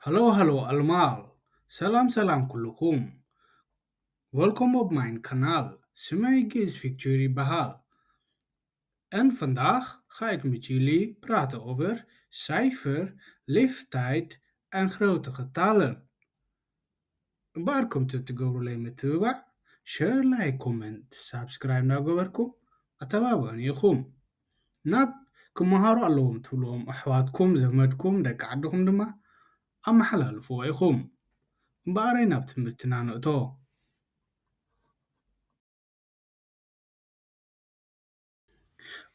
Hallo, hallo allemaal. ሰላም ሰላም ኩልኩም። Welkom op mijn kanaal. ስመይ ግእዝ ፊክቸር ይበሃል። En vandaag ga ik met jullie praten over cijfer, leeftijd en grote getallen. እምበኣር ከምቲ እትገብሩለይ ምትብባዕ፣ ሸር፣ ላይክ፣ ኮመንት፣ ሳብስክራይብ እናገበርኩም ኣተባብዑኒ ኢኹም። ናብ ክመሃሩ ኣለዎም ትብልዎም ኣሕዋትኩም፣ ዘመድኩም፣ ደቂ ዓድኹም ድማ ኣመሓላልፍዎ ኢኹም። እምበኣረይ ናብ ትምህርትና ንእቶ።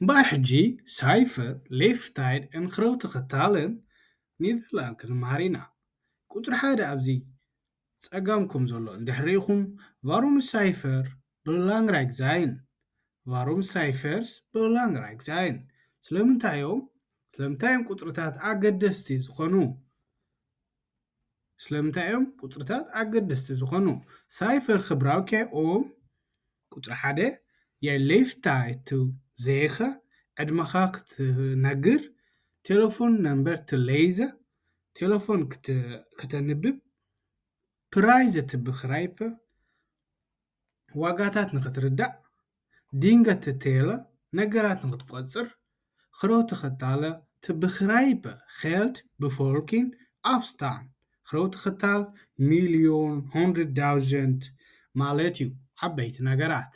እምበኣር ሕጂ ሳይፈር፣ ሌፍታይድ፣ ን ክረውቲ ክታልን ኒዘርላንድ ክንመሃር ኢና። ቁጽሪ ሓደ ኣብዚ ጸጋምኩም ዘሎ እንድሕር ርኢኹም፣ ቫሩም ሳይፈር ብላንግራይክ ዛይን፣ ቫሩም ሳይፈርስ ብላንግራይክ ዛይን። ስለምንታይ እዮም? ስለምንታይ እዮም ቁጽርታት ኣገደስቲ ዝኾኑ? ስለምንታይ እዮም ቁጽርታት ኣገደስቲ ዝኾኑ? ሳይፈር ክብራውኬ ኦም ቁጽሪ ሓደ፣ የሌፍታይቱ ዜኸ፣ ዕድመኻ ክትነግር፣ ቴሌፎን ነምበር ትለይዘ፣ ቴሌፎን ክተ-፣ ክተንብብ፣ ፕራይዘ ትብኽራይፐ፣ ዋጋታት ንኽትርዳእ፣ ዲንገ ትቴለ ነገራት ንኽትቆጽር፣ ክረው ትኸታለ ትብኽራይፐ፣ ኸልድ ብፎልኪን ኣፍስታን፣ ክረው ትኸታል ሚልዮን፣ ሆንድርድ ዳውዘንድ ማለት እዩ። ዓበይቲ ነገራት።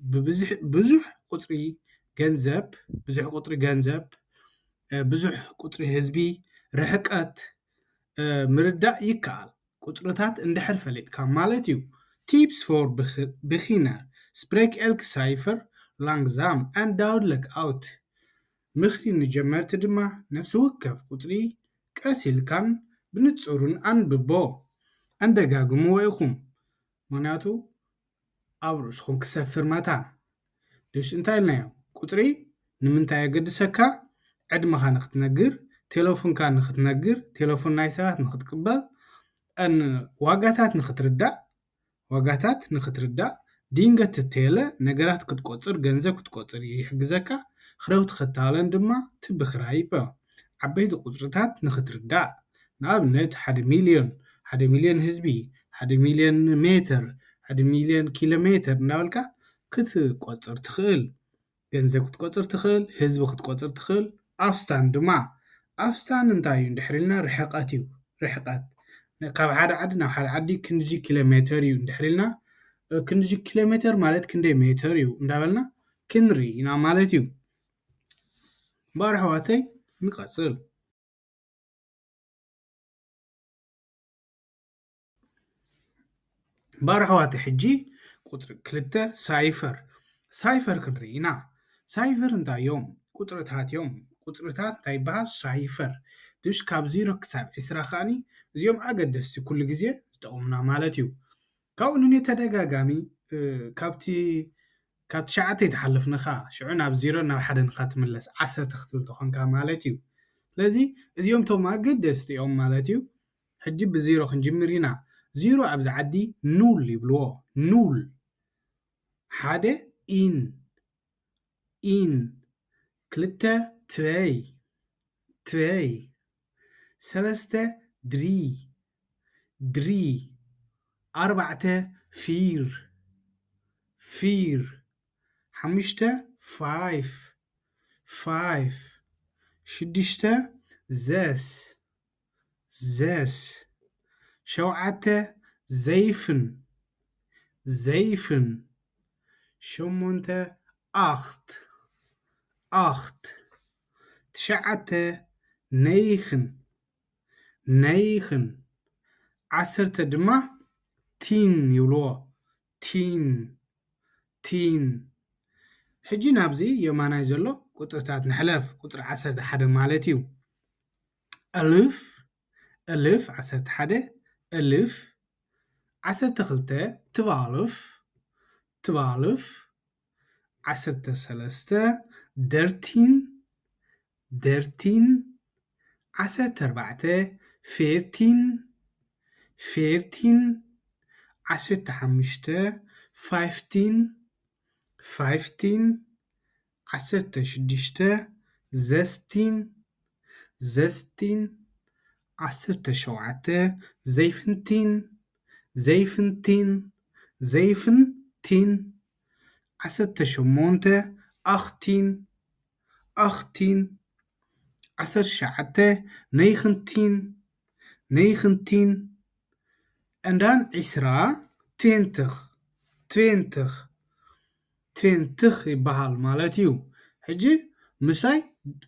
ብብዝሕ-፣ ብዙሕ ቁጽሪ ገንዘብ፣ ብዙሕ ቁጽሪ ገንዘብ፣ እ፣ ብዙሕ ቁጽሪ ህዝቢ፣ ርሕቀት፣ እ፣ ምርዳእ ይከኣል። ቁጽርታት እንድሕር ፈሊጥካ ማለት እዩ። Tips for beg-, beginner. Spreek elke cijfer langzaam en duidelijk uit. ምኽሪ ንጀመርቲ ድማ ነፍሲ ወከፍ ቁጽሪ ቀስ ኢልካን ብንጹርን ኣንብቦ። ኣንደጋግምዎ ኢኹም። ምኽንያቱ ኣብ ርእስኹም ክሰፍር መታን። ድሽ እንታይ ኢልናዮ? ቁጽሪ ንምንታይ የገድሰካ? ዕድመኻ ንኽትነግር፣ ቴሌፎንካ ንኽትነግር፣ ቴሌፎን ናይ ሰባት ንኽትቅበል፣ እን ዋጋታት ንኽትርዳእ፣ ዋጋታት ንኽትርዳእ፣ ዲንገ ትቴለ ነገራት ክትቆጽር፣ ገንዘብ ክትቆጽር ይሕግዘካ። ክረውቲ ክታለን ድማ ትብኽራይፐ ዓበይቲ ቁጽርታት ንኽትርዳእ፣ ንኣብነት ሓደ ሚልዮን፣ ሓደ ሚልዮን ህዝቢ፣ ሓደ ሚልዮን ሜትር፣ ሓደ ሚልዮን ኪሎ ሜትር እናበልካ ክትቆጽር ትኽእል። ገንዘብ ክትቆጽር ትኽእል፣ ህዝቢ ክትቆጽር ትኽእል። ኣፍስታን ድማ፣ ኣፍስታን እንታይ እዩ እንድሕር ኢልና ርሕቀት እዩ። ርሕቀት። ነ-፣ ካብ ሓደ ዓዲ ናብ ሓደ ዓዲ ክንድዚ ኪሎ ሜትር እዩ እንድሕር ኢልና፣ እ፣ ክንድዚ ኪሎ ሜትር ማለት ክንደይ ሜትር እዩ እንዳበልና ክንርኢ ኢና ማለት እዩ። እምበኣር ኣሕዋተይ ንቀጽል። እምበኣር ኣሕዋተይ ሕጂ ቁጽሪ ክልተ ሳይፈር። ሳይፈር ክንርኢ ኢና። ሳይፈር እንታይ እዮም? ቁጽርታት እዮም። ቁጽርታት እንታይ ይበሃል? ሳይፈር። ድሽ ካብ ዜሮ ክሳብ ዕስራ ከኣኒ እዚኦም ኣገደስቲ ኩሉ ግዜ ዝጠቕሙና ማለት እዩ። ካብኡ ንኔ ተደጋጋሚ፣ እ፣ ካብቲ፣ ካብ ትሽዓተ ይትሓልፍ ንኻ፣ ሽዑ ናብ ዜሮ ናብ ሓደ ንኻ ትምለስ፣ ዓሰርተ ክትብል ተኾንካ ማለት እዩ። ስለዚ እዚኦም ቶም ኣገደስቲ እዮም ማለት እዩ። ሕጂ ብዜሮ ክንጅምር ኢና። ዜሮ ኣብዚ ዓዲ ኑል ይብልዎ። ኑል። ሓደ ኢን፣ ኢን። ክልተ ትበይ፣ ትበይ። ሰለስተ ድሪ፣ ድሪ። ኣርባዕተ ፊር፣ ፊር። ሓሙሽተ ፋይፍ፣ ፋይፍ። ሽዱሽተ ዘስ፣ ዘስ። ሸውዓተ ዘይፍን፣ ዘይፍን። ሸሞንተ ኣኽት፣ ኣኽት። ትሽዓተ ነይኽን፣ ነይኽን። ዓሰርተ ድማ ቲን ይብልዎ። ቲን፣ ቲን። ሕጂ ናብዚ የማናይ ዘሎ ቁጽርታት ንሕለፍ። ቁጽሪ ዓሰርተ ሓደ ማለት እዩ። እልፍ፣ እልፍ፣ ዓሰርተ ሓደ፣ እልፍ። ዓሰርተ ክልተ፣ ትባልፍ፣ ትባልፍ። ዓሰርተ ሰለስተ፣ ደርቲን፣ ደርቲን። ዓሰርተ ኣርባዕተ፣ ፌርቲን፣ ፌርቲን። ዓሰርተ ሓሙሽተ፣ ፋይፍቲን፣ ፋይፍቲን። ዓሰርተ ሽዱሽተ፣ ዘስቲን፣ ዘስቲን። ዓሰርተ ሸውዓተ፣ ዘይፍንቲን፣ ዘይፍንቲን፣ ዘይፍንቲን። ዓሰርተ ሸሞንተ፣ ኣኽቲን፣ ኣኽቲን። ዓሰርተ ትሽዓተ፣ ነይኽንቲን፣ ነይኽንቲን። And then ዒስራ፣ ትዌንትኽ፣ ትዌንትኽ፣ ትዌንትኽ ይበሃል ማለት እዩ። ሕጂ ምሳይ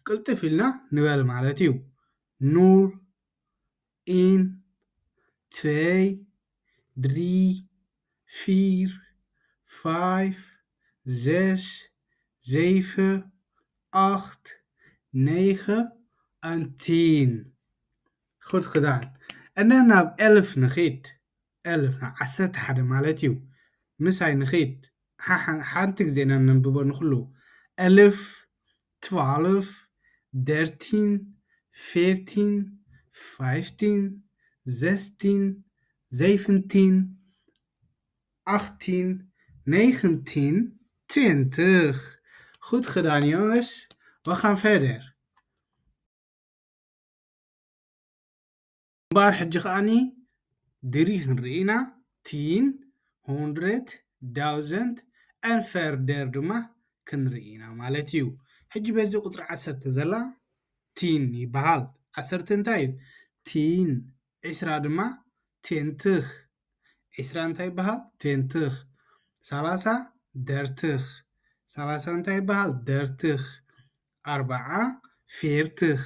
ቅልጥፍ ኢልና ንበል ማለት እዩ። ኑል፣ ኢን፣ ትወይ፣ ድሪ፣ ፊር፣ ፋይፍ፣ ዘስ፣ ዘይፈ፣ ኣኽት፣ ነይኸ፣ ኣንቲን። ኹድ ክዳን። እነ ናብ ኤልፍ ንኺድ። ኤልፍ፣ ዓሰርተ ሓደ ማለት እዩ። ምሳይ ንኺድ። ሓ-፣ ሓ-፣ ሓንቲ ግዜ ኢና ነንብቦ ንኹሉ። ኤልፍ፣ ትዋልፍ፣ ደርቲን፣ ፌርቲን፣ ፋይፍቲን፣ ዘስቲን፣ ዘይፍንቲን፣ ኣኽቲን፣ ነይኽንቲን፣ ትዌንትኽ። ኹድ ክዳን ዮናስ፣ ወኻን ፌደር። እምበኣር ሕጂ ከኣኒ ድሪ ክንርኢ ኢና፣ ቲን፣ ሁንድሬት፣ ዳውዘንት፣ and ፈርደር ድማ ክንርኢ ኢና ማለት እዩ። ሕጂ በዚ ቁጽሪ ዓሰርተ ዘላ ቲን ይበሃል። ዓሰርተ እንታይ እዩ? ቲን። ዒስራ ድማ ቴንትኽ። ዒስራ እንታይ ይበሃል? ቴንትኽ። ሰላሳ ደርትኽ። ሰላሳ እንታይ ይበሃል? ደርትኽ። ኣርብዓ ፌርትኽ።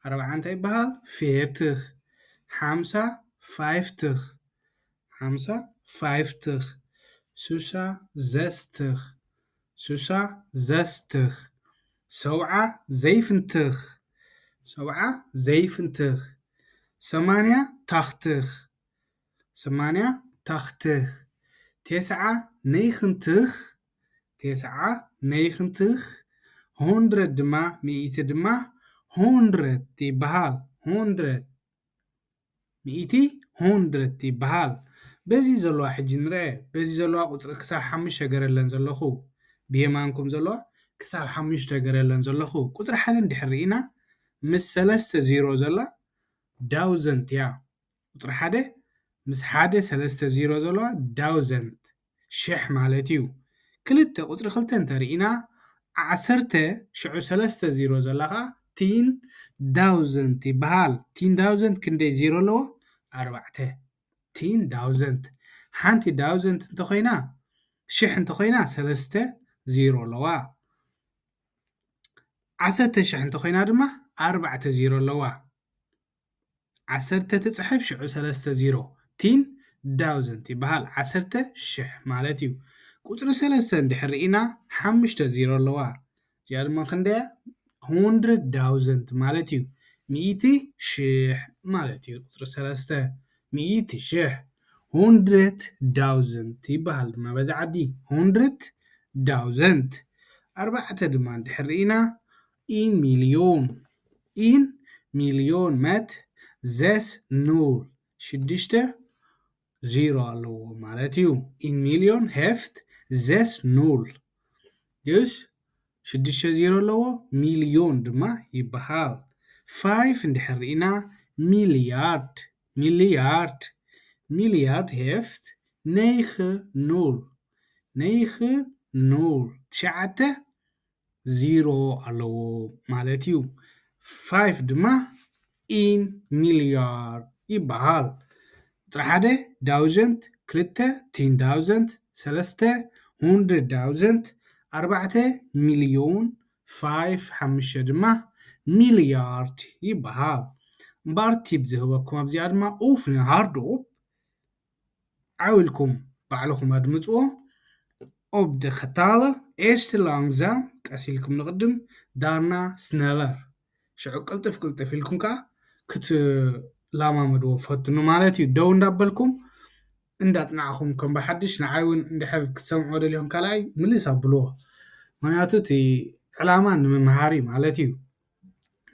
ኣርብዓ እንታይ ይበሃል? ፌርትኽ። ሓምሳ ፋይፍትኽ። ሓምሳ ፋይፍትኽ። ሱሳ ዘስትኽ። ሱሳ ዘስትኽ። ሰብዓ ዘይፍንትኽ። ሰብዓ ዘይፍንትኽ። ሰማንያ ታኽትኽ። ሰማንያ ታኽትኽ። ቴስዓ ነይኽንትኽ። ቴስዓ ነይኽንትኽ። ሁንድረድ ድማ፣ ሚእቲ ድማ፣ ሁንድረድ ይበሃል። ሁንድረድ። ሚእቲ፣ ሁንድረድ ይበሃል። በዚ ዘለዋ ሕጂ ንርአ። በዚ ዘለዋ ቁጽሪ ክሳብ ሓሙሽተ ገረለን ዘለኹ። ብየማንኩም ዘለዋ ክሳብ ሓሙሽተ ገረለን ዘለኹ። ቁጽሪ ሓደ እንድሕር ርኢና፣ ምስ ሰለስተ ዜሮ ዘላ ዳውዘንት እያ። ቁጽሪ ሓደ ምስ ሓደ ሰለስተ ዜሮ ዘለዋ ዳውዘንት፣ ሽሕ ማለት እዩ። ክልተ፣ ቁጽሪ ክልተ እንተርኢና፣ ዓሰርተ ሽዑ ሰለስተ ዜሮ ዘላ ኸኣ ቲን ዳውዘንት ይበሃል። ቲን ዳውዘንት ክንደይ ዜሮ ኣለዎ? ኣርባዕተ። ቲን ዳውዘንት። ሓንቲ ዳውዘንት እንተኾይና፣ ሽሕ እንተኾይና፣ ሰለስተ ዜሮ ኣለዋ። ዓሰርተ ሽሕ እንተኾይና ድማ፣ ኣርባዕተ ዜሮ ኣለዋ። ዓሰርተ ትጽሕፍ ሽዑ ሰለስተ ዜሮ። ቲን ዳውዘንት ይበሃል። ዓሰርተ ሽሕ ማለት እዩ። ቁጽሪ ሰለስተ እንድሕር ርኢና፣ ሓሙሽተ ዜሮ ኣለዋ። እዚኣ ድማ ክንደያ? ሁንድረድ ዳውዘንት ማለት እዩ። ሚእቲ ሽሕ ማለት እዩ። ቁጽሪ ሰለስተ፣ ሚእቲ ሽሕ። ሁንድረድ ዳውዘንት ይበሃል ድማ በዛ ዓዲ። ሁንድረድ ዳውዘንት። ኣርባዕተ ድማ እንድሕር ርኢና፣ ኢን ሚልዮን። ኢን ሚልዮን መት ዘስ ኑል። ሽዱሽተ ዜሮ ኣለዎ ማለት እዩ። ኢን ሚልዮን ሄፍት ዘስ ኑል። Dus ሽዱሽተ ዜሮ ኣለዎ፣ ሚልዮን ድማ ይበሃል። ፋይፍ እንድሕር ርኢና፣ ሚልያርድ፣ ሚልያርድ፣ ሚልያርድ ሄፍት ነይኽ ኑል፣ ነይኽ ኑል። ትሽዓተ ዜሮ ኣለዎ ማለት እዩ። ፋይፍ ድማ ኢን ሚልያርድ ይበሃል። ቁጽሪ ሓደ ዳውዘንት፣ ክልተ ቲን ዳውዘንት፣ ሰለስተ ሁንድረድ ዳውዘንት፣ ኣርባዕተ ሚልዮን፣ ፋይፍ፣ ሓሙሽተ ድማ ሚልያርድ ይበሃል። እምበኣር ቲፕ ዝህበኩም ኣብዚኣ ድማ ኡፍ ንሃርድ ኦፕ ዓው ኢልኩም ባዕልኹም ኣድምጽዎ። ኦብ ደ ኸታለ ኤስት ላንግዛም፣ ቀስ ኢልኩም ንቕድም፣ ዳርና ስነለር። ሽዑ ቅልጥፍ ቅልጥፍ ኢልኩም ከኣ ክትላማመድዎ ፈትኑ ማለት እዩ። ደው እንዳበልኩም እንዳጽናዕኹም ከም ብሓድሽ ንዓይ እውን እንድሕር ክትሰምዕዎ ደሊኹም ካልኣይ ምልስ ኣብልዎ። ምኽንያቱ እቲ ዕላማ ንምምሃር እዩ ማለት እዩ።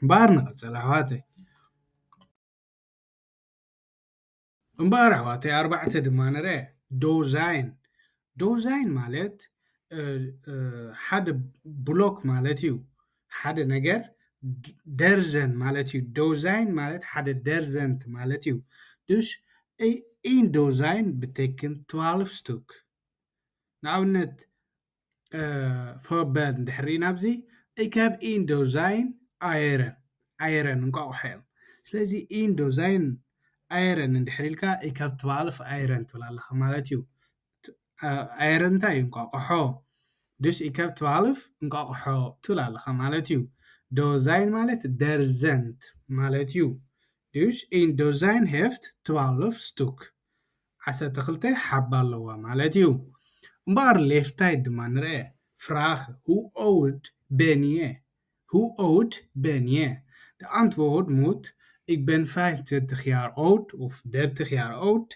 እምበኣር ንቐጽል ኣሕዋተይ። እምበኣር ኣሕዋተይ ኣርባዕተ ድማ ንርአ። ዶዛይን። ዶዛይን ማለት፣ እ፣ እ፣ ሓደ ብሎክ ማለት እዩ። ሓደ ነገር ደርዘን ማለት እዩ። ዶዛይን ማለት ሓደ ደርዘንት ማለት እዩ። Dus een dozijn betekent twaalf stuk. ንኣብነት ፈበል እንድሕር ርኢና ኣብዚ፣ ik heb een dozijn eieren። Eieren እንቋቑሖ እዮም። ስለዚ een dozijn eieren እንድሕር ኢልካ ik heb twaalf eieren ትብል ኣለኻ ማለት እዩ። Eieren እንታይ እዩ? እንቋቑሖ። Dus ik heb twaalf እንቋቑሖ ትብል ኣለኻ ማለት እዩ። Dozijn ማለት ደርዘንት ማለት እዩ። Dus een dozijn heeft twaalf stuk. ዓሰርተ ክልተ ሓባ ኣለዋ ማለት እዩ። እምበኣር leeftijd ድማ ንርአ። Vraag: hoe oud ben je? Hoe oud ben je? De antwoord moet: ik ben vijfentwintig jaar oud of dertig jaar oud.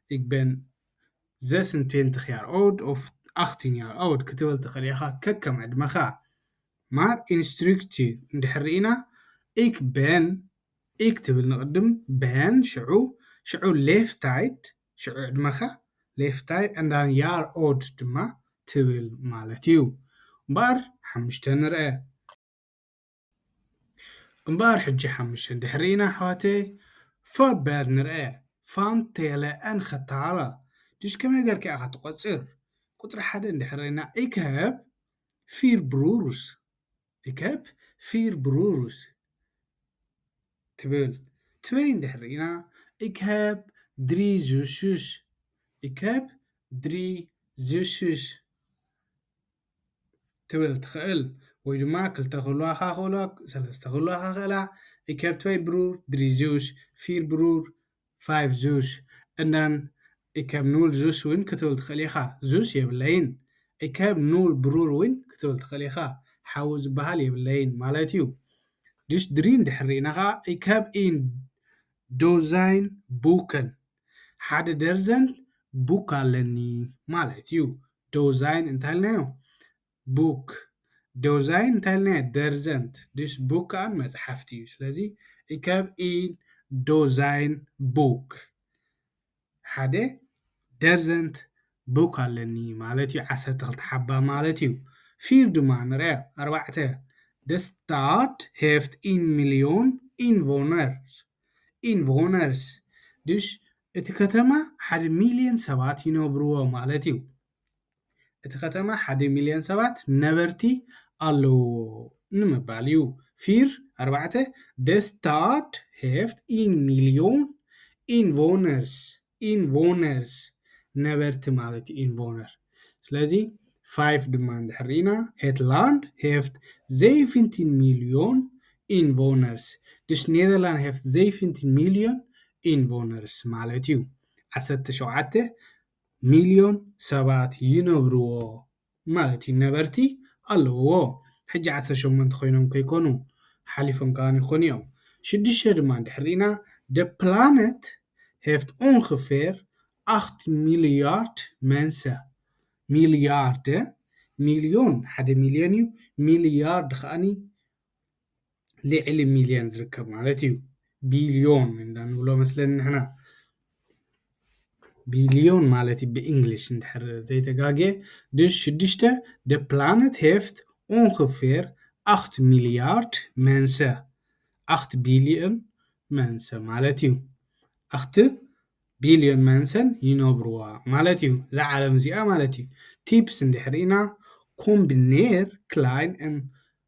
Ik ben zesentwintig jaar oud of achttien jaar oud ክትብል ትኽእል ኢኻ፣ ከከም ዕድመኻ። Maar instructie እንድሕር ርኢና፣ ik ben፣ ik ትብል ንቕድም፣ ben ሽዑ፣ ሽዑ leeftijd ሽዑ ዕድመኻ፣ leeftijd and dan jaar oud ድማ ትብል ማለት እዩ። እምበኣር ሓሙሽተ ንርአ። እምበኣር ሕጂ ሓሙሽተ እንድሕር ርኢና ኣሕዋተይ፣ ፈበል ንርአ። Van tellen en getalen. Dus ከመይ ጌርካ ኢኻ ትቖጽር? ቁጽሪ ሓደ እንድሕር ርኢና፣ ik heb vier broers. Ik heb vier broers ትብል። Twee እንድሕር ርኢና፣ ik heb drie zusjes. Ik heb drie zusjes ትብል ትኽእል። ወይ ድማ ክልተ ክህልዋኻ ክእልዋ፣ ሰለስተ ክህልዋኻ ክእላ። Ik heb twee broer, drie zus, vier broer, vijf zus. And then ik heb nul zus እውን ክትብል ትኽእል ኢኻ። zus የብለይን። Ik heb nul broer እውን ክትብል ትኽእል ኢኻ። ሓው ዝበሃል የብለይን ማለት እዩ። Dus drie እንድሕር ርኢና ኸዓ፣ ik heb een dozijn boeken. ሓደ ደርዘን ቡክ ኣለኒ ማለት እዩ። Dozijn እንታይ ኢልናዮ? ቡክ። Dozijn እንታይ ኢልናዮ? ደርዘንት። Dus ቡክ ከኣ መጽሓፍቲ እዩ። ስለዚ ik heb een dozijn boek። ሓደ ደርዘንት ቡክ ኣለኒ ማለት እዩ። ዓሰርተ ክልተ ሓባ ማለት እዩ። Vier ድማ ንርኣ። ኣርባዕተ። De stad heeft een miljoen inwoners. Inwoners። Dus እቲ ከተማ ሓደ ሚልዮን ሰባት ይነብርዎ ማለት እዩ። እቲ ከተማ ሓደ ሚልዮን ሰባት ነበርቲ ኣለዎ ንምባል እዩ። Vier፣ ኣርባዕተ። De stad heeft een miljoen inwoners. Inwoners ነበርቲ ማለት እዩ inwoner። ስለዚ five ድማ እንድሕር ርኢና፣ het land heeft zeventien miljoen inwoners. Dus Nederland heeft zeventien miljoen inwoners ማለት እዩ። ዓሰርተ ሸውዓተ ሚልዮን ሰባት ይነብርዎ ማለት እዩ። ነበርቲ ኣለውዎ። ሕጂ ዓሰርተ ሸሞንተ ኮይኖም ከይኮኑ ሓሊፎም ከኣ ይኾኑ እዮም። ሽዱሽተ ድማ እንድሕር ርኢና፣ the planet heeft ongeveer acht miljard mensen. ሚልያርድ፣ ሚልዮን ሓደ ሚልዮን እዩ፣ ሚልያርድ ከኣኒ ልዕሊ ሚልዮን ዝርከብ ማለት እዩ። ቢልዮን እንዳንብሎ መስለኒ ንሕና። ቢልዮን ማለት እዩ ብእንግሊሽ እንድሕር ዘይተጋግየ። Dus ሽዱሽተ፣ the planet heeft ongeveer acht miljard mensen. Acht biljoen mensen ማለት እዩ። Acht biljoen mensen ይነብርዋ ማለት እዩ። እዛ ዓለም እዚኣ ማለት እዩ። Tips እንድሕር ኢና፣ combineer klein en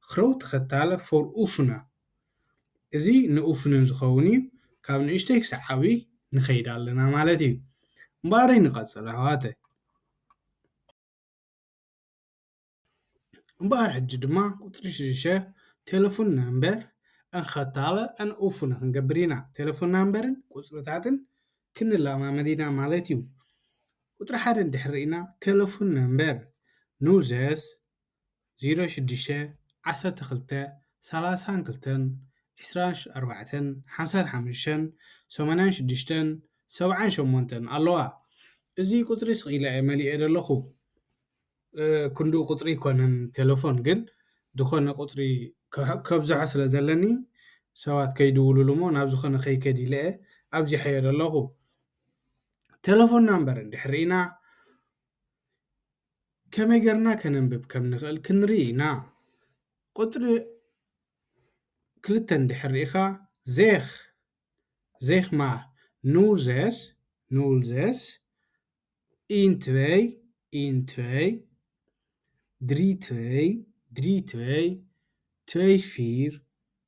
groot getallen voor oefenen. እዚ ንኡፍንን ዝኸውን እዩ። ካብ ንእሽተይ ክሳብ ዓብዪ ንኸይድ ኣለና ማለት እዩ። እምበኣረይ ንቐጽል ኣሕዋተይ። እምበኣር ሕጂ ድማ ቁጽሪ ሽዱሽተ ቴሌፎን ነምበር en getallen en oefenen ክንገብር ኢና። ቴሌፎን ናምበርን ቁጽርታትን ክንለማመድ ኢና ማለት እዩ። ቁጽሪ ሓደ እንድሕር ርኢና ቴሌፎን ነምበር ኑዘስ ዜሮ ሽዱሽተ ዓሰርተ ክልተ ሰላሳን ክልተን ዒስራን ኣርባዕተን ሓምሳን ሓሙሽተን ሰማንያን ሽዱሽተን ሰብዓን ሸሞንተን ኣለዋ። እዚ ቁጽሪ ስቕ ኢለ እየ መሊኤ ዘለኹ። እ፣ ክንድኡ ቁጽሪ ኣይኮነን ቴሌፎን፣ ግን ዝኾነ ቁጽሪ ከ-፣ ከብዝሖ ስለ ዘለኒ ሰባት ከይድውሉሉ እሞ ናብ ዝኾነ ከይከድ ኢለ እየ ኣብዚሐዮ ዘለኹ። ቴሌፎን ናምበር እንድሕር ርኢና ከመይ ጌርና ከነንብብ ከም ንኽእል ክንርኢ ኢና። ቁጽሪ ክልተ እንድሕር ርኢኻ፣ ዜኽ፣ ዜኽ ማር፣ ኑል ዜስ፣ ኑል ዜስ፣ ኢን ትወይ፣ ኢን ትወይ፣ ድሪ ትወይ፣ ድሪ ትወይ፣ ትወይ ፊር፣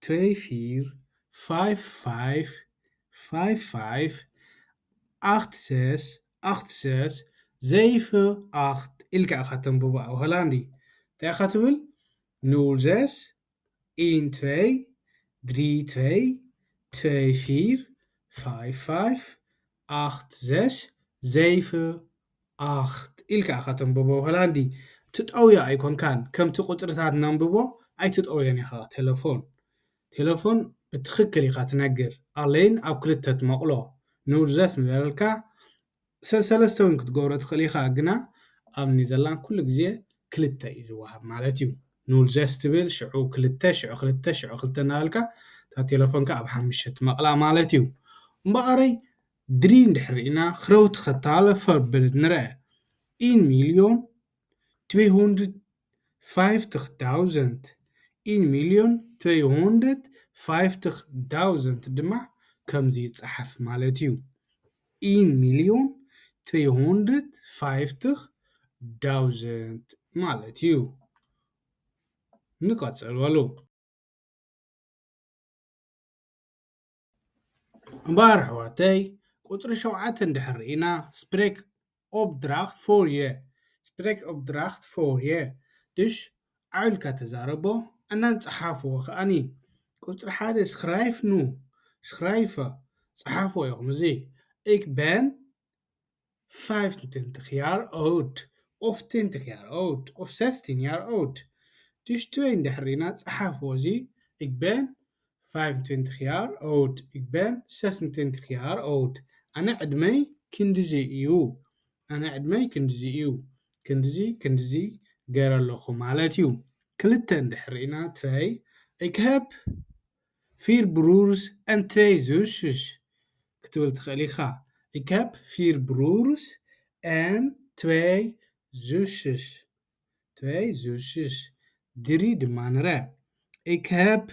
ትወይ ፊር፣ ፋይፍ ፋይፍ፣ ፋይፍ ፋይፍ፣ ኣኽት ዜስ፣ ኣኽት ዜስ፣ ዘይፍ ኣኽት ኢልካ ኢኻ ተንብቦ ኣብ ሆላንዲ። እንታይ ኢኻ ትብል? ኑል ዜስ፣ ኢን ትወይ፣ ድሪ ትወይ፣ ትወይ ፊር፣ ፋይፍ ፋይፍ፣ ኣኽት ዜስ፣ ዘይፍ ኣኽት ኢልካ ኢኻ ተንብቦ ሆላንዲ። ትጠውዮ ኣይኮንካን። ከምቲ ቁጽርታት ነንብቦ ኣይትጠውዮን ኢኻ። ቴሌፎን፣ ቴሌፎን ብትኽክል ኢኻ ትነግር። ኣሌን ኣብ ክልተ ትመቕሎ። ኑል ዜስ ምበልካ፣ ሰ-፣ ሰለስተ እውን ክትገብሮ ትኽእል ኢኻ፣ ግና ኣብ ኔዘርላንድ ኩሉ ግዜ ክልተ እዩ ዝወሃብ ማለት እዩ። ኑል ዜስ ትብል፣ ሽዑ ክልተ፣ ሽዑ ክልተ፣ ሽዑ ክልተ እናበልካ እታ ቴሌፎንካ ኣብ ሓሙሽተ ትመቕላ ማለት እዩ። እምበኣረይ ድሪ እንድሕር ርኢና፣ ክረውቲ ኸታለ ፈርብል ንርአ። ኢን ሚልዮን ትወይ ሁንድርድ ፋይፍትኽ ዳውዘንት፣ ኢን ሚልዮን ትወይ ሁንድርድ ፋይፍትኽ ዳውዘንት ድማ ከምዚ ይጸሓፍ ማለት እዩ። ኢን ሚልዮን ትወይ ሁንድርድ ፋይፍትኽ ዳውዘንት ማለት እዩ። ንቐጽል በሉ። እምበኣር ኣሕዋተይ፣ ቁጽሪ ሸውዓተ እንድሕር ርኢና፣ ስፕሬክ ኦፕድራኽት ፎር የ፣ ስፕሬክ ኦፕድራኽት ፎር የ፣ ድሽ ዓው ኢልካ ተዛረቦ፣ እናን ጸሓፍዎ ከኣኒ። ቁጽሪ ሓደ ስኽራይፍ ኑ፣ ስኽራይፈ፣ ጸሓፍዎ ኢኹም እዚ። ኢክ በን ፋይፍንትንትኽ ያር ኦውድ፣ ኦፍ ትንትኽ ያር ኦውድ፣ ኦፍ ሰስቲን ያር ኦውድ። ድሽ ትወይ እንድሕር ርኢና ጸሓፍዎ እዚ። ኢክ በን ፋይፍንትንትኽ ያር ኦውድ፣ ኢክ በን ሰስንትንትኽ ያር ኦውድ። ኣነ ዕድመይ ክንድዚ እዩ። ኣነ ዕድመይ ክንድዚ እዩ። ክንድዚ፣ ክንድዚ ገይረ ኣለኹ ማለት እዩ። ክልተ እንድሕር ርኢና ትወይ፣ ኢክ ሀብ ፊር ብሩርስ ኤን ትወይ ዙስስ ክትብል ትኽእል ኢኻ። ኢክ ሀብ ፊር ብሩርስ ኤን ትወይ ዙስስ። ትወይ ዙስስ። ድሪ ድማ ንረ። ኢክ ሀብ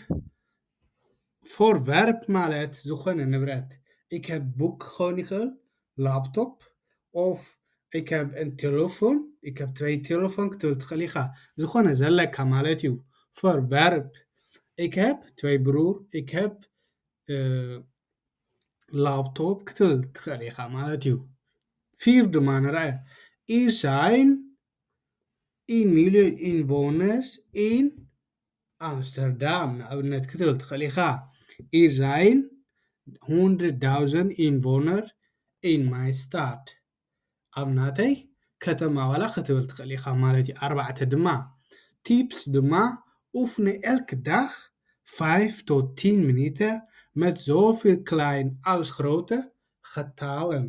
ፎር ቨርብ ማለት ዝኾነ ንብረት። ኢክ ሀብ ቡክ ክኸውን ይኽእል፣ ላፕቶፕ፣ ኦፍ ኢክ ሀብ ኤን ቴሌፎን፣ ኢክ ሀብ ትወይ ቴሌፎን ክትብል ትኽእል ኢኻ። ዝኾነ ዘለካ ማለት እዩ። ፎር ቨርብ። ኢክ ሀብ ትወይ ብሩር፣ ኢክ ሀብ፣ እ፣ ላፕቶፕ ክትብል ትኽእል ኢኻ ማለት እዩ። ፊር ድማ ንርኣ። ኢር ሳይን ኢን ሚልዮን ኢንቮነርስ ኢን ኣምስተርዳም ንኣብነት ክትብል ትኽእል ኢኻ። ኢር ሳይን ሁንድርድ ዳውዘንድ ኢንቮነር ኢን ማይ ስታድ። ኣብ ናተይ ከተማ ዋላ ክትብል ትኽእል ኢኻ ማለት እዩ። ኣርባዕተ ድማ ቲፕስ ድማ ኡፍነ ኤልክ ዳኽ ፋይፍ ቶት ቲን ሚኒተ መት ዞፊል ክላይን ኣልስ ግሮተ ኸታለን።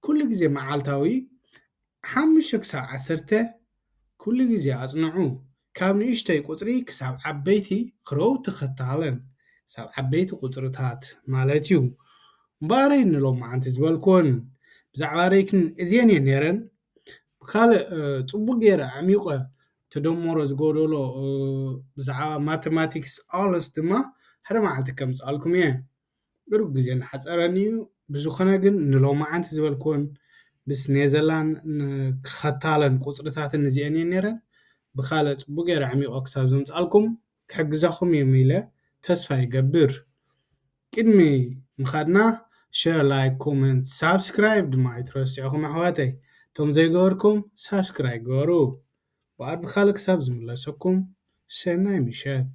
ኩሉ ግዜ መዓልታዊ ሓሙሽተ ክሳብ ዓሰርተ ኩሉ ግዜ ኣጽንዑ። ካብ ንእሽተይ ቁጽሪ ክሳብ ዓበይቲ ክረውቲ ኸታለን። ክሳብ ዓበይቲ ቁጽርታት ማለት እዩ። እምበኣረይ ንሎማዓንቲ ዝበልኩወን ብዛዕባ ሬክን እዚአን እየን ነይረን። ብካልእ፣ እ፣ ጽቡቅ ገይረ ኣዕሚቆ ተደመሮ ዝጎደሎ፣ እ፣ ብዛዕባ ማተማቲክስ ኣለስ ድማ ሓደ መዓልቲ ከምጽኣልኩም እየ። ቅሩብ ግዜ እናሓጸረኒ እዩ። ብዝኾነ ግን ንሎማዓንቲ ዝበልኩወን ምስ ኔዘርላንድ ን-፣ ክኸታለን ቁጽርታትን እዚአን እየን ነይረን። ብካልእ ጽቡቅ ገይረ ኣዕሚቆ ክሳብ ዘምጽኣልኩም ክሕግዛኹም እየ ኢለ ተስፋ ይገብር። ቅድሚ ምኻድና ሸር፣ ላይክ፣ ኮመንት፣ ሳብስክራይብ ድማ ኣይትረስዑኹም ኣሕዋተይ። እቶም ዘይገበርኩም ሳብስክራይብ ግበሩ። ብኣር ብካልእ ክሳብ ዝምለሰኩም ሰናይ ምሸት።